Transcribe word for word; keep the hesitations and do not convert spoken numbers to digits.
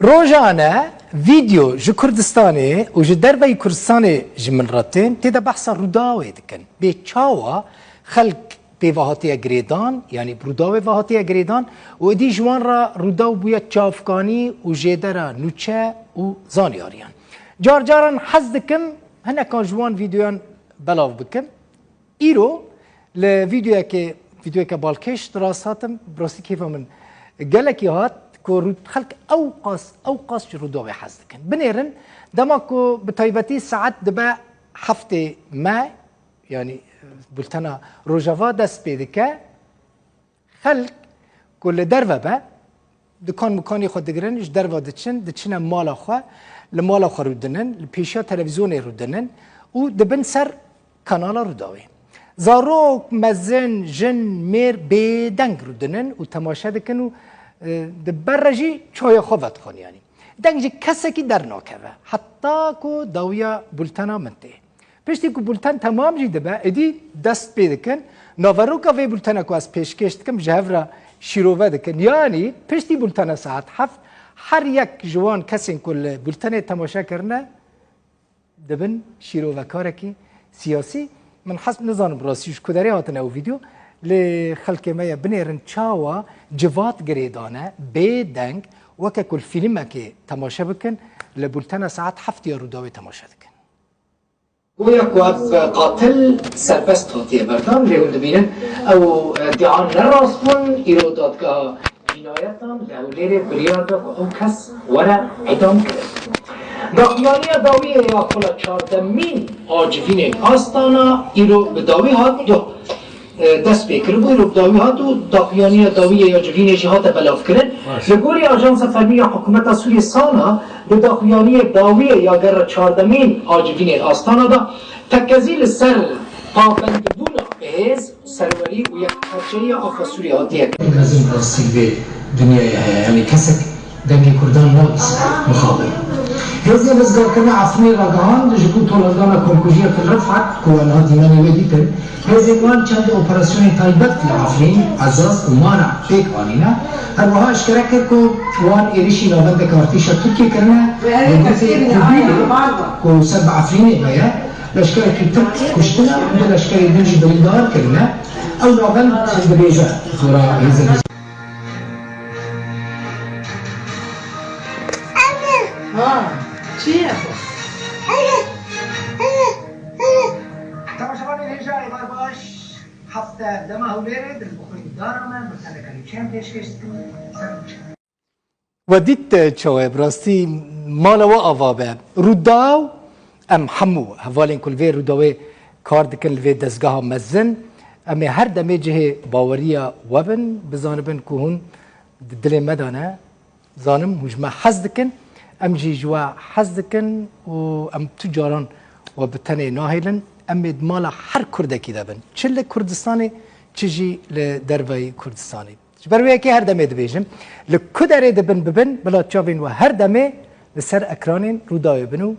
Rojane vîdeo ji Kurdistanê û ji derveyî Kurdistanê ji min re tên, tê de behsa Rûdawê dikin. Bê çawa xelk pê ve hatiye girêdan, yanî bi Rûdawê ve hatiye girêdan û êdî ji wan re Rûdaw bûye çavkanî û jêdera nûçe û zanyariyan. Car caran hez dikim hinekan ji wan vîdeoyan belav bikim. Îro li vîdeoyekê, vîdeoyeke balkêş di rast hatim, bi rastî kêfa min gelekî hat ku rû-, xelk ew qas, ew qas ji Rûdawê hez dikin. Binêrin, dema ku bi taybetî saet dibe heftê me, yanî bultena Rojava dest pê dike, xelk ku li derve be, dikan mikanê xwe digirin, ji derve diçin, diçine mala xwe, li mala xwe rûdinin, li pêşiya televîzyonê rûdinin û dibin ser kanala Rûdawê. Zarok, mezin, jin, mêr bêdeng rûdinin û temaşe dikin û, e, di ber re jî çaya xwe vedixwin, yanî deng ji kesekî dernakeve, heta ku dawiya bultena min tê. Piştî ku bulten temam jî dibe, êdî dest pê dikin. Naveroka vê bultene ku ez pêşkêş dikim, ji hev re şîrove dikin. Yanî piştî bultene saet heft, her yek ji wan kesên ku li bultenê temaşe kirine, dibin şîrovekarekî siyasî. Min hez nizanim rastî ji ku derê hatine ew vîdeo, lê xelkê me ye binêrin çawa civat girêdane, bê deng, weke ku li fîlmekê temaşe bikin, li bultena saet heft ya Rûdawê temaşe dikin. Goya ku ev qatil serbest hatiye berdan, lê hûn dibînin ew, e, dian ne rast bûn. Îro dadgeha cînayetan li Hewlêrê biryar da ku ew kes were îdam kirin. Daxuyaniya dawiyê ya xula çardemîn a civînên Astana îro bi dawî hat do-, e, dest pê kiribû, îro bi dawî hat û daxuyaniya dawiyê ya civînê jî hate belavkirin. Baş. Li gorî Ajansa Fermî ya Hikûmeta Sûriyê, SANA, di daxuyaniyê dawiyê ya gerra çardemîn a civînên Astana de tekezî li ser pabendbûna bi hêz, serwerî û yekparçeyiya axa Sûriyê hatiye kirin. Mezin rastî vê dinyayê heye, yanî kesek dengê Kurdan nabîse mixabin. Hêzên rizgarkirina Efrînê ragihand, ji ku tolergana komkujiya Fil Refhat, ku we niha dîmenê wê dîtin, hêzên wan çend operasyonên taybet li Efrîn, Ezaz û Mana pêk anîne. Her wiha eşkere kir ku wan êrişî navendeke artêşa Tirkiyê kirine, li gundê Kubilê ku ser bi Efrînê ve ye, leşkerekî Tirk kuştine û du leşkerê din jî birîndar kirine. Ew navend dibêje, dora hêzên Ha, çi ye xwe? Temaşevanên hêja, êvar baş. Heft dema Hewlêrê di li bixwîn dara me, bi teneka nûçeyan pêşkêş dikin. Ser nûçe. We dît, e, çawa ye, bi rastî mala we ava be. Rûdaw, em hemû hevalên ku li vê Rûdawê kar dikin, li vê dezgeha mezin, em ê her demê cihê baweriya we bin, bizanibin ku hûn di dilê me de ne. Zanim hûn ji me hez dikin, em jî ji we hez dikin û em tu caran we bi tenê nahêlin. Em ê di mala her Kurdekî de bin. Çi li Kurdistanê, çi jî li derveyî Kurdistanê. Ji ber wê yekê her demê dibêjim, li ku derê dibin bibin, bila çavên we her demê li ser ekranên Rûdawê bin û